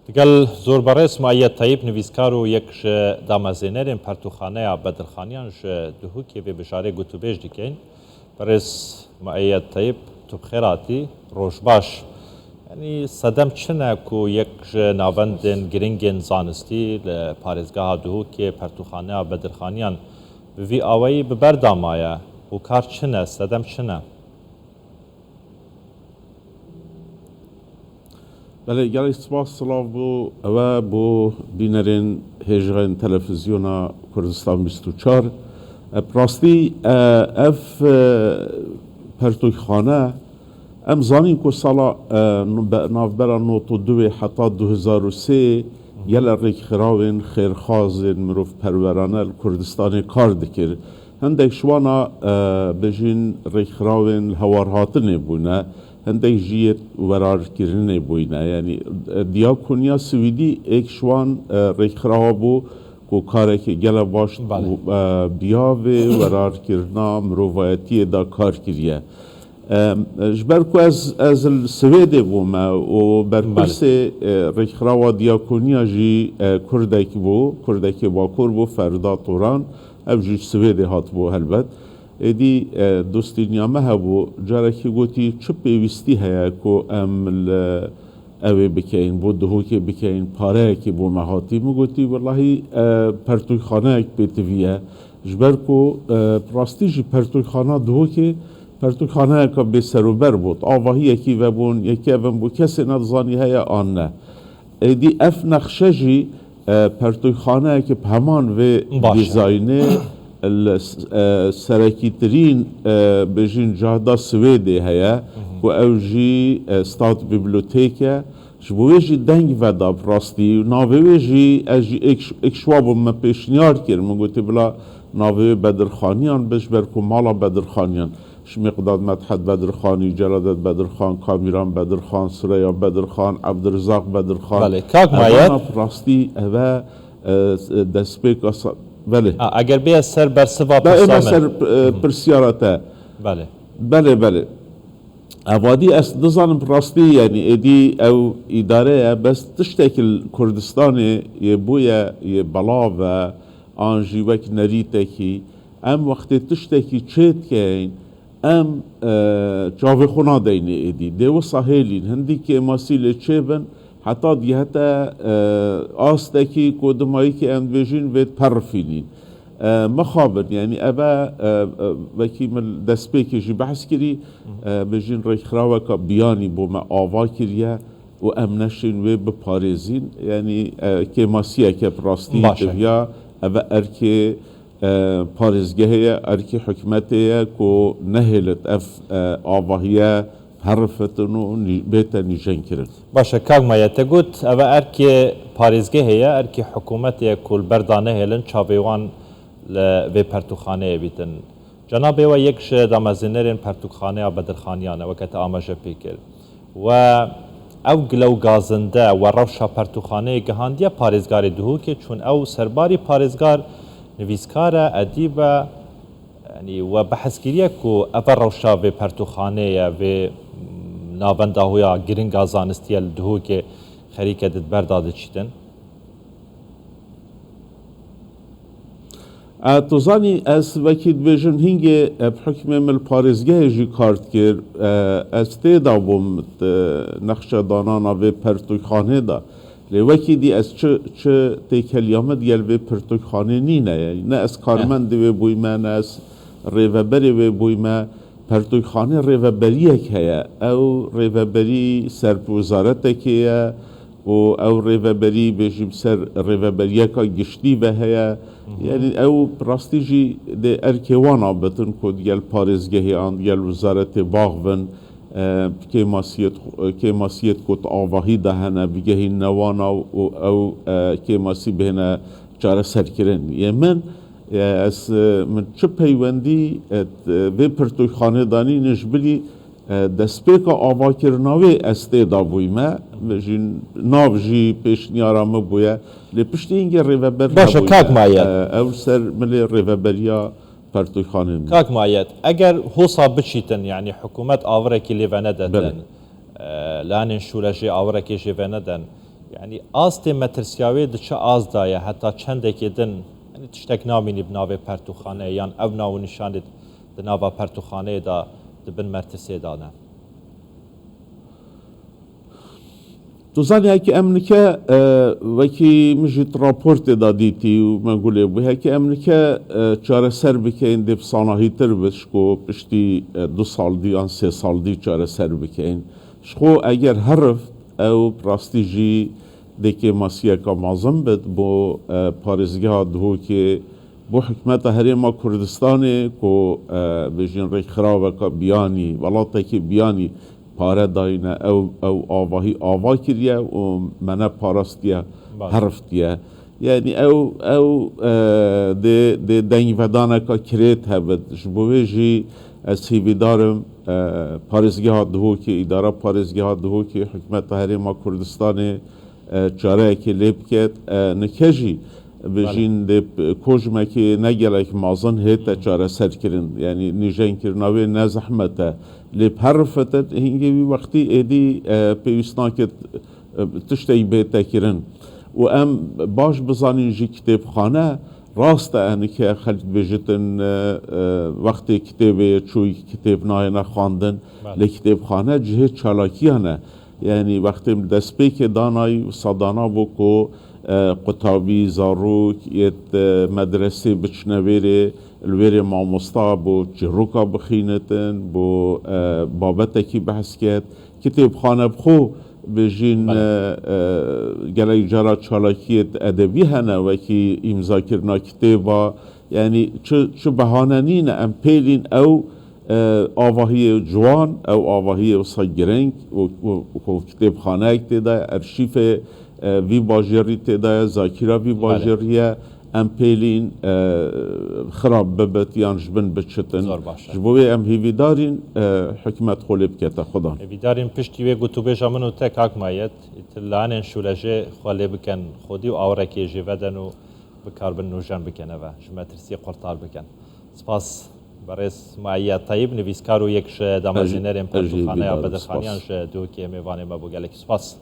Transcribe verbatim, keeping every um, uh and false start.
Digel zor berêz Mueyyed Teyîb, nivîskar û yek ji damezênerên pertûkxaneya Bedirxaniyan ji Duhokê vê bijarê gotûbêj dikeyn. Berêz Mueyyed Teyîb, tu bi xêr hatî, roj baş. Yanî sedem çi ne ku yek ji navendên giringên zanistî li parêzgeha Duhokê pertûkxaneya Bedirxaniyan bi vî awayî bi berda maye û kar çi ne, sedem çi ne? Belê, gelek spas, silav bo ewe, bo bînerên hêjayên televîzyona Kurdistan bîst û çar. E, bi rastî, e, ev, e, pertûkxane, em zanîn ku sala, e, no-, be-, navbera nod û du heta du hezar û sê gelek rêkxirawên xêrxwazên mirovperwerane li Kurdistanê kar dikir. Hindek ji wana, e, bêjin rêkxirawên li hewarhatinê bûne, hindek jî yê werarkirinê bûyne. Yanî, e, Diyakoniya Swîdî êk ji wan, e, rêkxirawa bû ku karekê gelek baş Belê. û, e, biya vê werarkirina mirovayetiyê de kar kiriye. E, ji ber ku ez, ez li Swêdê bûme û berpirsê, Belê. e, rêkxirawa Diyakoniya jî, e, Kurdek bû, Kurdekê Bakur bû, Ferda Toran, ev jî ji Swêdê hatibû helbet. Êdî, e, dostîniya me hebû, carekî gotî, çi pêwîstî heye ku em li ewê bikeyin, bo Duhokê bikeyin, pareyekê bo me hatî. Min gotî, welahî, e, pertûkxaneyek pêtivî ye. Ji ber ku, e, rastî jî pertûkxana Duhokê, pertûkxaneyeka bêserûber bû. Avahiyekî vebûn, yekî evin bû, kesê nedizanî heye an ne. Êdî ev nexşe jî, e, pertûkxaneyeke bi heman vê Baş e. dîzaynê li s-, e, serekîtirîn, e, bêjin cahda Swêdê heye, Hı hı. ku ew jî, e, Stadbibliotek e. Ji bo wê jî deng veda bi rastî. Navê wê jî ez jî êk, êk şwa bûm me pêşniyar kir. Min gotî bila navê wê Bedirxaniyan be, ji ber ku mala Bedirxaniyan. Ji Miqdad Medhed Bedirxanî, Celadet Bedirxan, Kamîran Bedirxan, Sureya Bedirxan, Ebdirizaq Bedirxan. Belê, kak Mayet. Evana bi rastî eve, e, destpêka sa-, belê. Ha, eger bê ez ser bersiva Be, pirsa ême min. ser, e, Hı hı. pirsiyara te. Belê. Belê, belê. Evadî ez dizanim bi rastî, yanî êdî ew îdare ye, bes tiştekî li Kurdistanê yê bûye, yê belav e, an jî wek nerîtekî. Em wextê tiştekî çêdikeyin, em, e, çavê xwe nadeynê êdî. Dê wisa hêlîn, hindî kêmasî lê çêbin, heta dihete, e, astekî ku dimayîkê em dibêjin vê diperifînîn. E, mixabin, yanî eve, e, e, wekî min destpêkê jî behs kirî, e, bêjin rêkxiraweka biyanî bo me ava kiriye û em neşên wê biparêzîn. Yanî, e, kêmasiyeke bi rastî Baş e. diviya eve erkê, e, parêzgehê ye, erkê hikûmetê ye ku nehêlit ev, e, avahiye herifitin û nî-, bête nîjenkirin. Baş e, kak Maye, te got, eve erkê parêzgehê ye, erkê hikûmetê ye ku li ber da nehêlin, çavê wan li vê pertûkxaneyê bîtin. Cenabê we yek ji damezînerên pertûkxaneya Bedirxaniyan e, weke te amaje pê kir. We ew gile û gazinde we rewşa pertûkxaneyê gihandiye parêzgarê Duhokê, çûn ew serbarî parêzgar nivîskar e, edîb e, yanî we behs kiriye ku eve rewşa vê pertûkxaneyê ye, vê navenda hoya giringa zanistiye li Duhokê xerîke di ber da diçîtin. E, tu zanî, ez wekî dibêjim, hingê, e, bi hukmê min li parêzgehê jî kar dikir. E, ez tê de bûm, e, nexşedanana vê pertûkxanê de. Lê wekî dî ez çi, çi têkeliya min digel vê pertûkxanê nîne. Yanî ne ez karmendê wê bûyme, ne ez rêveberê wê bûyme. Pertûkxanê rêveberiyek heye. Ew rêveberî ser bi wizaretekê ye û ew rêveberî, bêjî, bi ser rêveberiyeka giştî ve heye. Hı hı. Yanî ew bi rastî jî dê erkê wan a bitin ku digel parêzgehê an digel wizaretê baxvin, e, kêmasiyet, kêmasiyet ku di avahî de hene, bigehîn newana û ew, e, kêmasî bihêne çareserkirin. Yê min, e, ez, e, min çi peywendî, e, t-, vê pirtûkxanê danî, ne ji bilî, e, destpêka avakirina wê ez tê de bûyme. Jî nav jî pêşniyara min bûye. Lê piştî hingê rêveber Baş e, nebûye. Kak Mayet. E, ew ser milê rêveberiya pertûkxanê min. Kak Mayet, eger hosa biçîtin, yanî hikûmet avirekî lê venedin, Belê. e, lanên şûre jê avirekê jê venedin, Yanî astê metirsiya wê di çi az de ye, heta çendekê din, yanî tiştek namînî bi navê pertûxane yan ev nav û nîşanê di nava pertûxaneyê de di bin metirsê de ne. Tu zanî, hekî em nike, e, wekî min jî di raportê de dîtî û me gulê bû. Hekî em nike, e, çareser bikeyin, dê bi sanahîtir bit, ji ku piştî, e, du sal dî yan sê sal dî çareser bikeyin. Ji xwe eger herift, ew bi rastî jî dê kêmasiyeka mezin bit bo, e, parêzgeha Duhokê, bo hikûmeta Herêma Kurdistanê ku, e, bêjin rêkxiraweka biyanî, welatekî biyanî pare dayîne, ew, ew avahî ava kiriye û me neparastiye, Baş. Heristiye. Yanî ew, ew, e, dê, dê dengvedaneka kirêt hebit. Ji bo wê jî ez hîvîdar im, e, parêzgeha Duhokê, îdara parêzgeha Duhokê, hikûmeta Herêma Kurdistanê, e, çareyekê lê biket. E, nike jî bêjin dê p-, kojmekê ne gelek mezin hête çareserkirin. Yanî nîjenkirina wê ne zehmet e. Lê bi her rifetin hingê wî wextî êdî, e, pêwîst nake, e, tiştek bête kirin. Û em baş bizanîn jî kitêbxane rast e, enike xelk bêjitin, e, e, wextê kitêbê çûyî kitêb nayêne xwendin. Belê. Lê kitêbxane cihê çalakiyan e. Yanî wextê min destpêkê danayî, wisa danabû ku, e, qutabî, zarok yê, e, medresê biçine wêrê, li wêrê mamosta bo çîroka bixînitin, bo, e, babetekî behs ket. Kitêbxane bi xwe bêjin, Belê. e, e, gelek cara çalakiyê edebî hene, wekî îmzakirina kitêba. Yanî çi, çi behane nîne, em pêlîn ew, e, avahiyê ciwan, ew avahiyê wisa girîng û, û, û kitêbxaneyek tê de, erşîfê, e, vî bajêrî tê de ye, zakîra vî Belê. Bajêrî ye, em pêlîn, e, xirab bibit yan ji bin biçitin. Zor baş e. Ji bo wê em hîvîdarîn, e, hikûmet xwe lê bikete xwedan. Hîvîdarîn piştî wê gotûbêja min û te kak Mayet, îtir li anên şûlejê xwe lê bikin xwedî û awirekê jê vedin û bikarbin nûjen bikin eve. Ji metirsiyê qurtar bikin. Spas berêz Mayet Teyîb, nivîskar û yek ji damezînerên Ez jî, ez jî pertûxaneya hîvîdar im. Bedirxaniyan Spas. ji Duhokê mêvanê me bû. Gelekî spas.